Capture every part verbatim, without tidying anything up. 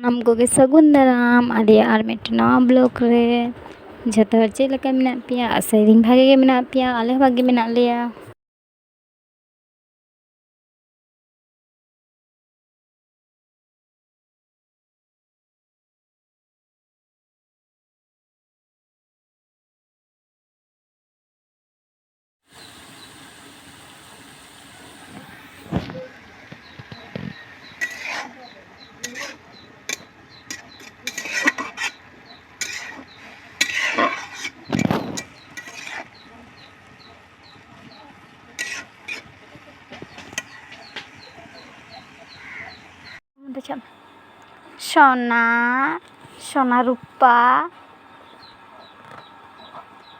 ᱥᱟᱱᱟᱢ ᱠᱚᱜᱮ ᱥᱟᱹᱜᱩᱱ ᱫᱟᱨᱟᱢ ᱟᱞᱮᱭᱟᱜ ᱟᱨ ᱢᱤᱫᱴᱮᱱ ᱱᱟᱣᱟ ᱵᱞᱚᱜ ᱨᱮ᱾ ᱡᱷᱚᱛᱚ ᱦᱚᱲ ᱪᱮᱫ ᱞᱮᱠᱟ ᱢᱮᱱᱟᱜ ᱯᱮᱭᱟ? ᱟᱥᱟᱭᱫᱟᱹᱧ ᱵᱷᱟᱜᱮ ᱜᱮ ᱢᱮᱱᱟᱜ ᱯᱮᱭᱟ, ᱟᱞᱮ ᱦᱚᱸ ᱵᱷᱟᱜᱮ ᱢᱮᱱᱟᱜ ᱞᱮᱭᱟ᱾ ᱚᱸᱰᱮ ᱪᱟᱜ ᱢᱮ᱾ ᱥᱳᱱᱟ, ᱥᱳᱱᱟ ᱨᱩᱯᱟ᱾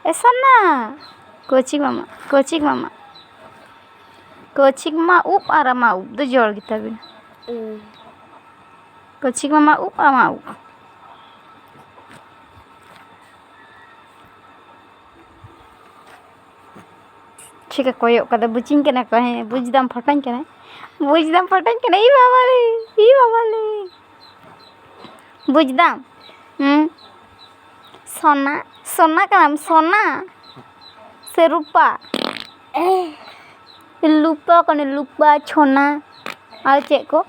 ᱮ ᱥᱳᱱᱟ, ᱠᱳᱪᱤ ᱢᱟᱢᱟ, ᱠᱳᱪᱤ ᱢᱟᱢᱟ, ᱠᱳᱪᱤ ᱢᱟᱢᱟ ᱩᱵ ᱟᱨ ᱟᱢᱟᱜ ᱩᱵ ᱫᱚ ᱡᱚᱲ ᱜᱮᱛᱟᱵᱤᱱᱟ᱾ ᱦᱩᱸ᱾ ᱠᱳᱪᱤ ᱢᱟᱢᱟ ᱩᱵ ᱟᱨ ᱟᱢᱟᱜ ᱩᱵ᱾ ᱪᱤᱠᱟ ᱠᱚᱭᱚᱜ ᱠᱟᱫᱟ, ᱵᱩᱡᱤᱧ ᱠᱟᱱᱟ ᱠᱚ, ᱦᱮᱸ, ᱵᱩᱡᱽ ᱫᱟᱢ ᱯᱷᱚᱴᱚᱧ ᱠᱟᱱᱟ, ᱵᱩᱡᱽ ᱫᱟᱢ ᱯᱷᱚᱴᱚᱧ ᱠᱟᱱᱟ, ᱤ ᱵᱟᱵᱟ ᱨᱮ, ᱤ ᱵᱟᱵᱟ ᱨᱮ, ᱵᱩᱡᱽ ᱫᱟᱢ, ᱦᱩᱸ, ᱥᱚᱱᱟ, ᱥᱚᱱᱟ ᱠᱟᱱᱟᱢ, ᱥᱚᱱᱟ ᱥᱮ ᱨᱩᱯᱟ? ᱞᱩᱯᱟ ᱠᱟᱱᱟ, ᱞᱩᱯᱟ, ᱪᱷᱚᱱᱟ, ᱟᱨ ᱪᱮᱫ ᱠᱚ?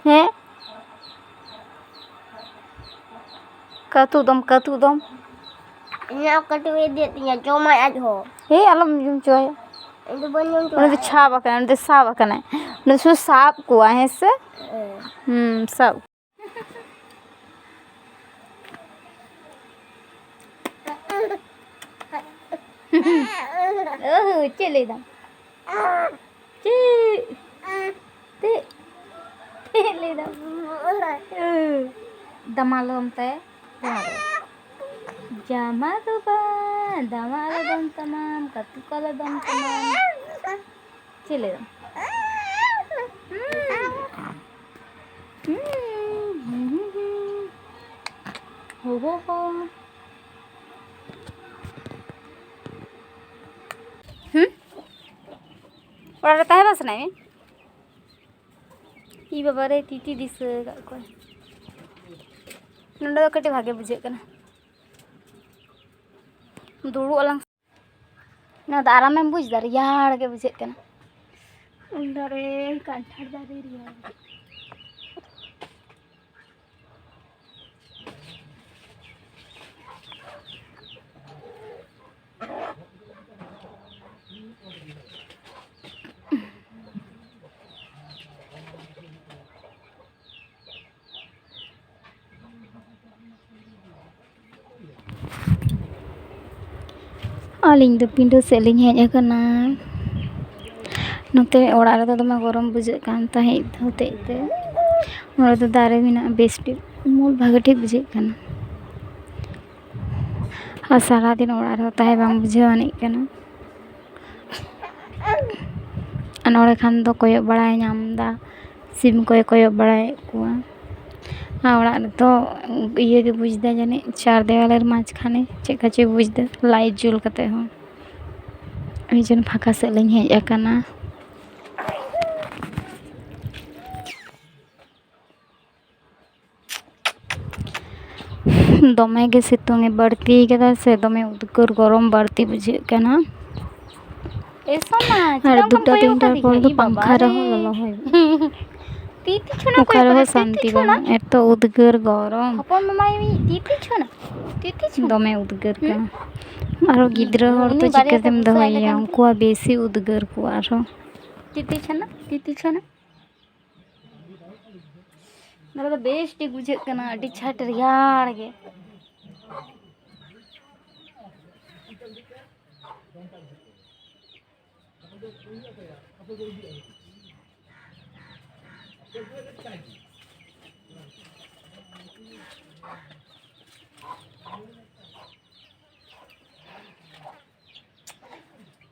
ᱦᱮᱸ? ᱠᱟᱹᱛᱩ ᱫᱚᱢ, ᱠᱟᱹᱛᱩ ᱫᱚᱢ᱾ ᱤᱧᱟᱹᱜ ᱠᱟᱹᱴᱩᱵ ᱤᱫᱤᱭᱮᱫ ᱛᱤᱧᱟ, ᱡᱚᱢᱟᱭ ᱟᱡ ᱦᱚᱸ᱾ ᱦᱮᱸ, ᱟᱞᱚᱢ ᱡᱚᱢ ᱦᱚᱪᱚᱣᱟᱭᱟ᱾ ᱤᱧ ᱫᱚ ᱵᱟᱹᱧ ᱡᱚᱢ ᱦᱚᱪᱚᱣᱟᱭᱟ᱾ ᱩᱱᱤ ᱫᱚ ᱪᱷᱟᱯ ᱟᱠᱟᱱᱟᱭ, ᱩᱱᱤ ᱫᱚ ᱥᱟᱵ ᱟᱠᱟᱱᱟᱭ᱾ ᱩᱱᱤ ᱫᱚ ᱥᱩᱫᱷᱩ ᱥᱟᱵ ᱠᱚᱣᱟ, ᱦᱮᱸ ᱥᱮ? ᱦᱮᱸ᱾ ᱦᱩᱸ, ᱥᱟᱵ᱾ ᱳᱦᱳ, ᱪᱮᱫ ᱞᱟᱹᱭ ᱫᱟᱢ? ᱪᱮᱫ? ᱪᱮᱫ? ᱪᱮᱫ ᱞᱟᱹᱭ ᱫᱟᱢ? ᱳ, ᱫᱟᱢᱟᱞᱚᱢ ᱛᱟᱭ, ᱫᱟᱢᱟᱞᱚᱢ᱾ ᱡᱟᱢᱟ ᱫᱚ ᱵᱟᱝ, ᱫᱟᱢᱟ ᱟᱞᱚ ᱫᱚᱢ ᱛᱟᱢᱟᱢ, ᱠᱟᱹᱴᱩᱵ ᱠᱚ ᱟᱞᱚ ᱫᱚᱢ ᱛᱟᱢᱟᱢ᱾ ᱪᱮᱫ ᱞᱟᱹᱭ ᱫᱟᱢ? ᱦᱩᱸ᱾ ᱦᱩᱸ, ᱦᱩᱸ, ᱦᱩᱸ, ᱦᱩᱸ, ᱦᱩᱸ᱾ ᱦᱳ, ᱦᱳ, ᱦᱳ᱾ ᱦᱩᱸ? ᱚᱲᱟᱜ ᱨᱮ ᱛᱟᱦᱮᱸ ᱵᱟᱝ ᱥᱟᱱᱟᱭᱮᱫ ᱢᱮᱭᱟ? ᱤ ᱵᱟᱵᱟ ᱨᱮ, ᱛᱤᱛᱤ ᱫᱤᱥᱟᱹ ᱟᱠᱟᱫ ᱠᱚᱣᱟ᱾ ᱱᱚᱰᱮ ᱫᱚ ᱠᱟᱹᱴᱤᱡ ᱵᱷᱟᱜᱮ ᱵᱩᱡᱷᱟᱹᱜ ᱠᱟᱱᱟ᱾ ᱫᱩᱲᱩᱵ ᱟᱞᱟᱝ᱾ ᱱᱚᱣᱟ ᱫᱚ ᱟᱨᱟᱢᱮᱢ ᱵᱩᱡᱽ ᱮᱫᱟ? ᱨᱮᱭᱟᱲ ᱜᱮ ᱵᱩᱡᱷᱟᱹᱜ ᱠᱟᱱᱟ᱾ ᱩᱞ ᱫᱟᱨᱮ, ᱠᱟᱱᱴᱷᱟᱲ ᱫᱟᱨᱮ, ᱨᱮᱭᱟᱲ ᱜᱮ᱾ ᱟᱹᱞᱤᱧ ᱫᱚ ᱯᱤᱸᱰᱟᱹ ᱥᱮᱫ ᱞᱤᱧ ᱦᱮᱡ ᱟᱠᱟᱱᱟ᱾ ᱱᱚᱛᱮ ᱚᱲᱟᱜ ᱨᱮᱫᱚ ᱫᱚᱢᱮ ᱜᱚᱨᱚᱢ ᱵᱩᱡᱷᱟᱹᱜ ᱠᱟᱱ ᱛᱟᱦᱮᱸᱫ ᱦᱚᱛᱮᱡ ᱛᱮ, ᱱᱚᱰᱮ ᱫᱚ ᱫᱟᱨᱮ ᱢᱮᱱᱟᱜᱼᱟ, ᱵᱮᱥ ᱴᱷᱤᱠ ᱩᱢᱩᱞ ᱵᱷᱟᱜᱮ ᱴᱷᱤᱠ ᱵᱩᱡᱷᱟᱹᱜ ᱠᱟᱱᱟ᱾ ᱟᱨ ᱥᱟᱨᱟᱫᱤᱱ ᱚᱲᱟᱜ ᱨᱮᱦᱚᱸ ᱛᱟᱦᱮᱸ ᱵᱟᱝ ᱵᱩᱡᱷᱟᱹᱣ ᱟᱹᱱᱤᱡ ᱠᱟᱱᱟ᱾ ᱟᱨ ᱱᱚᱰᱮ ᱠᱷᱟᱱ ᱫᱚ ᱠᱚᱭᱚᱜ ᱵᱟᱲᱟᱭ ᱧᱟᱢ ᱮᱫᱟ, ᱥᱤᱢ ᱠᱚᱭ ᱠᱚᱭᱚᱜ ᱵᱟᱲᱟᱭᱮᱫ ᱠᱚᱣᱟ᱾ ᱟᱨ ᱚᱲᱟᱜ ᱨᱮᱫᱚ ᱤᱭᱟᱹ ᱜᱮ ᱵᱩᱡᱽ ᱮᱫᱟ ᱡᱟᱹᱱᱤᱡ, ᱪᱟᱨ ᱫᱮᱣᱟᱞᱮᱨ ᱢᱟᱡᱷᱠᱷᱟᱱᱮ ᱪᱮᱫ ᱠᱟ ᱪᱚᱭ ᱵᱩᱡᱽ ᱮᱫᱟ, ᱞᱟᱭᱤᱴ ᱡᱩᱞ ᱠᱟᱛᱮ ᱦᱚᱸ᱾ ᱳᱭ ᱡᱚᱱᱱᱚ ᱯᱷᱟᱸᱠᱟ ᱥᱮᱫ ᱞᱤᱧ ᱦᱮᱡ ᱟᱠᱟᱱᱟ᱾ ᱫᱚᱢᱮ ᱜᱮ ᱥᱤᱛᱩᱝ ᱮ ᱵᱟᱹᱲᱛᱤ ᱠᱟᱫᱟ ᱥᱮ, ᱫᱚᱢᱮ ᱩᱫᱽᱜᱟᱹᱨ ᱜᱚᱨᱚᱢ ᱵᱟᱹᱲᱛᱤ ᱵᱩᱡᱷᱟᱹᱜ ᱠᱟᱱᱟ᱾ ᱮ ᱥᱳᱱᱟ, ᱟᱨ ᱪᱮᱫᱟᱜ ᱚᱱᱠᱟᱢ ᱫᱩᱴᱟ ᱠᱚᱭᱚᱜ ᱛᱤᱱᱴᱟᱨ ᱠᱟᱫᱤᱧᱟ? ᱯᱚᱨ ᱫᱚ ᱤ ᱵᱟᱵᱟ ᱯᱟᱝᱠᱷᱟ ᱨᱮ᱾ ᱨᱮᱦᱚᱸ ᱞᱚᱞᱚ ᱦᱩᱭᱩᱜᱼᱟ᱾ ᱛᱤᱛᱤ ᱪᱷᱳᱱᱟ ᱚᱠᱟ ᱠᱚᱭᱚᱜ ᱨᱮᱦᱚᱸ ᱠᱟᱫᱟ, ᱛᱤᱛᱤ ᱥᱟᱱᱛᱤ ᱪᱷᱳᱱᱟ᱾ ᱵᱟᱹᱱᱩᱜ, ᱮᱛᱚ ᱩᱫᱽᱜᱟᱹᱨ ᱜᱚᱨᱚᱢ᱾ ᱦᱚᱯᱚᱱ ᱢᱟᱢᱟᱭ ᱛᱤᱛᱤ ᱪᱷᱳᱱᱟ, ᱛᱤᱛᱤ ᱪᱷᱳᱱᱟ᱾ ᱫᱚᱢᱮ ᱩᱫᱽᱜᱟᱹᱨ ᱦᱩᱸ? ᱠᱟᱱᱟ᱾ ᱟᱨᱚ ᱜᱤᱫᱽᱨᱟᱹ ᱦᱚᱲ ᱩᱱᱤ ᱫᱚ ᱵᱟᱨᱭᱟ ᱪᱤᱠᱟᱹᱛᱮᱢ ᱛᱮ ᱵᱩᱥᱟᱹᱜ ᱟᱭ ᱫᱚᱦᱚᱭᱮᱭᱟ, ᱞᱮᱠᱟᱱ ᱩᱱᱠᱩᱣᱟᱜ ᱵᱮᱥᱤ ᱩᱫᱽᱜᱟᱹᱨ ᱠᱚᱣᱟ ᱟᱨᱦᱚᱸ᱾ ᱛᱤᱛᱤ ᱪᱷᱳᱱᱟ, ᱛᱤᱛᱤ ᱪᱷᱳᱱᱟ᱾ ᱱᱚᱰᱮ ᱫᱚ ᱵᱮᱥ ᱴᱷᱤᱠ ᱵᱩᱡᱷᱟᱹᱜ ᱠᱟᱱᱟ, ᱟᱹᱰᱤ ᱪᱷᱟᱴ ᱨᱮᱭᱟᱲ ᱜᱮ᱾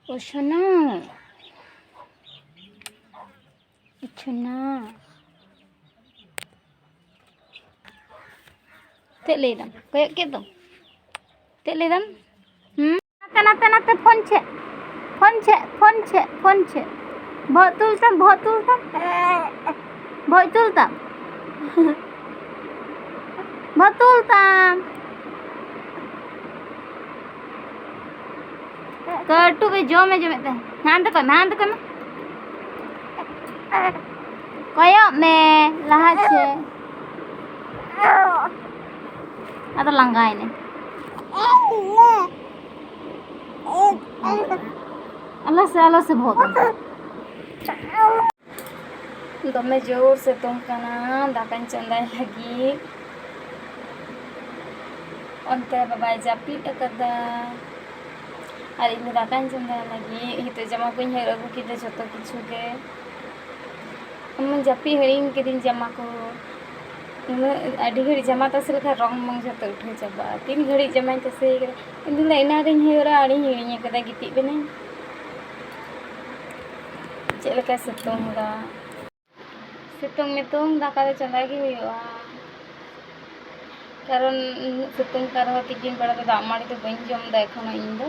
ᱳ ᱥᱳᱱᱟ᱾ ᱟᱪᱪᱷᱟ ᱱᱟ᱾ ᱪᱮᱫ ᱞᱟᱹᱭ ᱫᱟᱢ? ᱠᱚᱭᱚᱜ ᱠᱮᱫ ᱫᱚᱢ? ᱪᱮᱫ ᱞᱟᱹᱭ ᱫᱟᱢ? ᱦᱩᱸ? ᱱᱟᱛᱮ, ᱱᱟᱛᱮ, ᱱᱟᱛᱮ, ᱯᱷᱳᱱ ᱪᱮᱫ? ᱯᱷᱳᱱ ᱪᱮᱫ? ᱯᱷᱳᱱ ᱪᱮᱫ? ᱯᱷᱳᱱ ᱪᱮᱫ? ᱵᱚᱦᱚᱜ ᱛᱩᱞ ᱛᱟᱢ, ᱵᱚᱦᱚᱜ ᱛᱩᱞ ᱛᱟᱢ᱾ ᱵᱚᱦᱚᱜ ᱛᱩᱞ ᱛᱟᱢ᱾ ᱵᱚᱦᱚᱜ ᱛᱩᱞ ᱛᱟᱢ᱾ ᱠᱟᱹᱴᱩᱵ ᱮ ᱡᱚᱢᱮ ᱡᱚᱢᱮᱫ ᱛᱟᱦᱮᱸ᱾ ᱦᱟᱱᱛᱮ ᱠᱚᱭ ᱢᱮ, ᱦᱟᱱᱛᱮ ᱠᱚᱭ ᱢᱮ᱾ ᱠᱚᱭᱚᱜ ᱢᱮ ᱞᱟᱦᱟ ᱥᱮᱫ᱾ ᱟᱫᱚ ᱞᱟᱸᱜᱟᱭᱮᱱᱟᱭ᱾ ᱟᱞᱚ ᱥᱮ, ᱟᱞᱚ ᱥᱮ ᱵᱚᱦᱚᱜ ᱫᱚ᱾ ᱫᱚᱢᱮ ᱡᱳᱨ ᱥᱤᱛᱩᱝ ᱠᱟᱱᱟ, ᱫᱟᱠᱟᱧ ᱪᱚᱸᱫᱟᱭ ᱞᱟᱹᱜᱤᱫ᱾ ᱚᱱᱛᱮ ᱵᱟᱵᱟᱭ ᱡᱟᱹᱯᱤᱫ ᱟᱠᱟᱫᱟ ᱟᱨ ᱤᱧ ᱫᱚ ᱫᱟᱠᱟᱧ ᱪᱚᱸᱫᱟᱭ ᱞᱟᱹᱜᱤᱫ᱾ ᱱᱤᱛᱚᱜ ᱡᱟᱢᱟ ᱠᱚᱧ ᱦᱟᱹᱨ ᱟᱹᱜᱩ ᱠᱮᱫᱟ, ᱡᱷᱚᱛᱚ ᱠᱤᱪᱷᱩ ᱜᱮ᱾ ᱮᱢᱚᱱ ᱡᱟᱹᱯᱤᱫ ᱦᱤᱲᱤᱧ ᱠᱤᱫᱤᱧ ᱡᱟᱢᱟ ᱠᱚ᱾ ᱩᱱᱟᱹᱜ ᱟᱹᱰᱤ ᱜᱷᱟᱹᱲᱤᱡ ᱡᱟᱢᱟ ᱛᱟᱥᱮ ᱞᱮᱠᱷᱟᱱ ᱨᱚᱝ ᱢᱚᱝ ᱡᱷᱚᱛᱚ ᱩᱴᱷᱟᱹᱣ ᱪᱟᱵᱟᱜᱼᱟ᱾ ᱛᱤᱱ ᱜᱷᱟᱹᱲᱤᱡ ᱡᱟᱢᱟᱧ ᱛᱟᱥᱮ ᱠᱟᱫᱟ᱾ ᱤᱧ ᱫᱚ ᱮᱱᱟᱝ ᱨᱤᱧ ᱦᱟᱹᱨᱟ ᱟᱨᱤᱧ ᱦᱤᱲᱤᱧ ᱠᱟᱫᱟ, ᱜᱤᱛᱤᱡ ᱵᱮᱱᱟᱹᱧ᱾ ᱪᱮᱫ ᱞᱮᱠᱟᱭ ᱥᱤᱛᱩᱝ ᱮᱫᱟ᱾ ᱥᱤᱛᱩᱝ ᱢᱤᱛᱩᱝ ᱫᱟᱠᱟ ᱫᱚ ᱪᱚᱸᱫᱟ ᱜᱮ ᱦᱩᱭᱩᱜᱼᱟ, ᱠᱟᱨᱚᱱ ᱩᱱᱟᱹᱜ ᱥᱤᱛᱩᱝ ᱠᱟᱱ ᱨᱮᱦᱚᱸ ᱛᱤᱠᱤᱱ ᱵᱮᱲᱟ ᱫᱚ ᱫᱟᱜ ᱢᱟᱹᱲᱤ ᱫᱚ ᱵᱟᱹᱧ ᱡᱚᱢ ᱮᱫᱟ ᱮᱠᱷᱚᱱᱳ ᱤᱧ ᱫᱚ᱾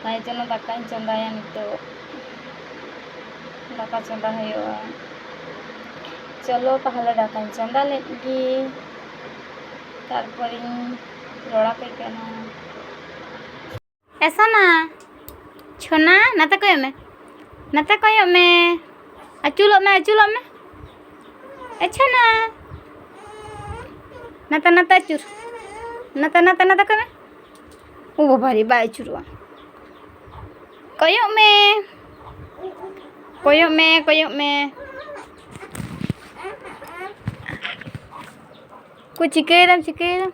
ᱛᱟᱭ ᱡᱚᱱᱱᱚ ᱫᱟᱠᱟᱧ ᱪᱚᱸᱫᱟᱭᱟ ᱱᱤᱛᱚᱜ, ᱫᱟᱠᱟ ᱪᱚᱸᱫᱟ ᱦᱩᱭᱩᱜᱼᱟ᱾ ᱪᱚᱞᱚ ᱛᱟᱦᱚᱞᱮ ᱫᱟᱠᱟᱧ ᱪᱚᱸᱫᱟ ᱞᱮᱫ ᱜᱮ, ᱛᱟᱨᱯᱚᱨᱮᱧ ᱨᱚᱲ ᱟᱯᱮ ᱠᱟᱱᱟ᱾ ᱮ ᱥᱳᱱᱟ, ᱪᱷᱳᱱᱟ, ᱱᱟᱛᱮ ᱠᱚᱭᱚᱜ ᱢᱮ, ᱱᱟᱛᱮ ᱠᱚᱭᱚᱜ ᱢᱮ, ᱟᱹᱪᱩᱞᱚᱜ ᱢᱮ, ᱟᱹᱪᱩᱞᱚᱜ ᱢᱮ᱾ ᱮ ᱪᱷᱳᱱᱟ, ᱱᱟᱛᱮ, ᱱᱟᱛᱮ ᱟᱹᱪᱩᱨ, ᱱᱟᱛᱮ, ᱱᱟᱛᱮ, ᱱᱟᱛᱮ ᱠᱚᱭᱚᱜ ᱢᱮ᱾ ᱳ ᱵᱟᱵᱟ ᱨᱮ, ᱵᱟᱭ ᱟᱹᱪᱩᱨᱚᱜᱼᱟ᱾ ᱠᱚᱭᱚᱜ ᱢᱮ, ᱠᱚᱭᱚᱜ ᱢᱮ, ᱠᱚᱭᱚᱜ ᱢᱮ᱾ ᱠᱚ ᱪᱤᱠᱟᱹᱭᱮᱫᱟᱢ, ᱪᱤᱠᱟᱹᱭᱮᱫᱟᱢ?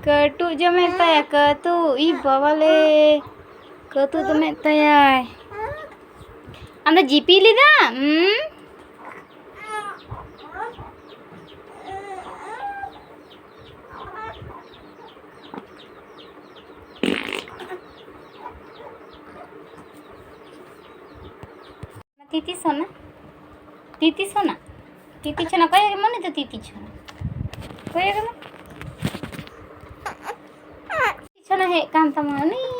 ᱠᱟᱹᱴᱩᱵ ᱡᱚᱢᱮᱫ ᱛᱟᱭᱟ, ᱠᱟᱹᱴᱩᱵ᱾ ᱤ ᱵᱟᱵᱟ ᱞᱮ, ᱠᱟᱹᱴᱩᱵ ᱡᱚᱢᱮᱫ ᱛᱟᱭᱟᱭ᱾ ᱟᱢ ᱫᱚ ᱡᱤᱯᱤ ᱞᱮᱫᱟᱢ? ᱦᱩᱸ? ᱛᱤᱛᱤ ᱥᱳᱱᱟ, ᱛᱤᱛᱤ ᱥᱳᱱᱟ, ᱛᱤᱛᱤ ᱪᱷᱳᱱᱟ, ᱠᱚᱭᱚᱜ ᱜᱮ ᱢᱚᱱᱮ ᱫᱚ ᱛᱤᱛᱤ ᱪᱷᱳᱱᱟ, ᱠᱚᱭᱚᱜ ᱜᱮ ᱢᱚᱱᱮ᱾ ᱛᱤᱛᱤ ᱪᱷᱳᱱᱟ ᱦᱮᱡ ᱠᱟᱱ ᱛᱟᱢᱟ ᱩᱱᱤ᱾